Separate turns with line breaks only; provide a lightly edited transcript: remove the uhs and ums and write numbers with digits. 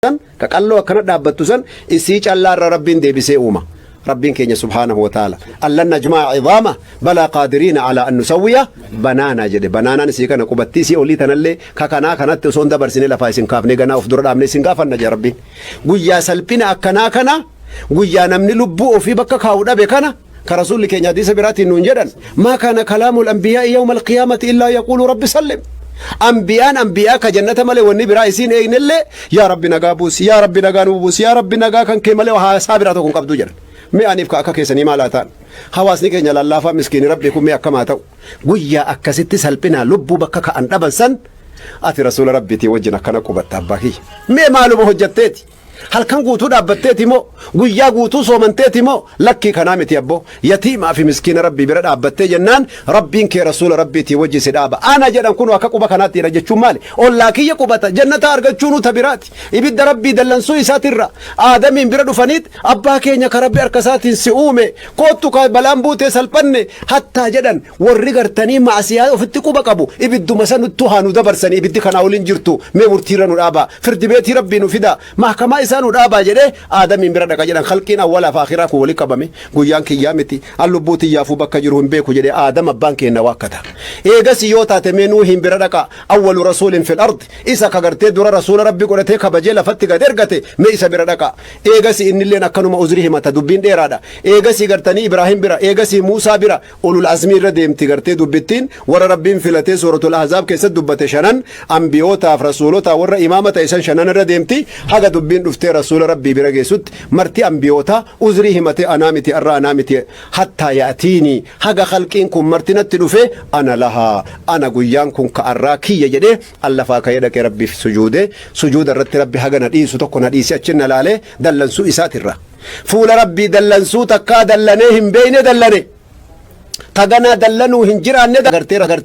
San ka qalloo akkana dhaabbattu san isii callaa irra Rabbiin deebisee uuma. Rabbiin keenya subhaanahu wa ta'ala allan najma'a cidaama balaa qaadiriina alaa an nusawwiya banaanaa jedhe. Banaanaan isii kana qubattii isii olii tanallee ka kanaa kanatti osoo hin dabarsine lafaa isin kaafnee ganaa of dura dhaabnee isin gaafanna jedhe Rabbiin. Guyyaa salphina akkanaa kana, guyyaa namni lubbuu ofii bakka kaa'u dhabe kana, ka Rasuulli keenya hadiisa biraatiin nuun jedhan: maa kaana kalaamul anbiyaa'i yawma alqiyaamati illaa yaquulu rabbi sallim. Anbiyaan anbiyaa ka jannata malee wanni biraa isiin eegnellee yaa rabbi nagaa buusi, yaa rabbi nagaa nuu buusi, yaa rabbi nagaa kan kee malee haasaa biraa tokko hin qabdu jedhan. Mee aniif ka akka keessanii maal haa ta'an? Hawaasni keenya lallaafaa miskiini rabbii kun mee akkam haa ta'u? Guyyaa akkasitti salphinaa lubbuu bakka ka'an dhaban san ati rasuula rabbiitii wajjin akkana qubatta, abbaa kiyya. Mee maaluma hojjatteeti? Halkan guutuu dhaabbatteeti moo? Guyyaa guutuu soomanteeti moo? Lakkii, kanaa miti abboo. Yatiimaa fi miskiina Rabbii bira dhaabbattee jennaan Rabbiin kee rasuula Rabbiitii wajji si dhaaba. Ana jedhan kun akka quba kanaatti jedha jechuun maali? Ollaa kiyya qubata jannata argachuunuu ta biraati. Ibidda Rabbii dallansuu isaatirra Aadamiin bira dhufaniit, abbaa keenya ka Rabbi harka isaatiin si uume, koottu ka balaan buutee salphanne hattaa jedhan. Warri gartanii ma'asiyaa ofitti quba qabu ibidduma sanuttuu haa nu dabarsanii, ibiddi kanaa oliin jirtu, mee murtiirra nu dhaabaa, firdi beetii Rabbii nu fidaa, mahkamaa isaa nu dhaabaa jedhee Aadamiin bira dhaqa jedhan. Khalqiin awwalaa fi akhiraa kun wali qabame, guyyaan kiyyaa miti, an lubbuu tiyyaafuu bakka jiru hin beeku jedhee Aadam abbaan keenna waakkata. Eegasi yoo taate mee Nuuhiin bira dhaqa, awwalu rasuulin fil ardi, isa ka gartee dura rasuula Rabbi godhatee kabajee lafatti gad ergate, mee isa bira dhaqa. Eegasi innilleen akkanuma uzrii himata, dubbiin dheeraadha. Eegasii gartanii Ibraahim bira, eegasii Muusaa bira, ulul azmii irra deemti gartee dubbittiin. Warra Rabbiin filatee suuratul Ahzaab keessatti dubbate shanan, ambiyootaaf rasuulotaa warra imaama ta'e san shanan irra deemti, haga dubbiin dhuftee rasuula Rabbii bira geessutti marti ambiyootaa uzrii himate, anaa miti arra, anaa miti, hattaa ya'tiinii, haga khalqiin kun marti natti dhufe, ana lahaa, ana guyyaan kun ka arraa kiyya jedhee an lafaa ka'ee dhaqee Rabbiif sujuude. Sujuuda irratti Rabbi haga na dhiisu tokko na dhiisi, achin na laalee dallansuu isaatirra fuula Rabbii dallansuu takkaa dallanee hin beeyne dallane taganaa dallanuu hin jiraanne gartee gartee.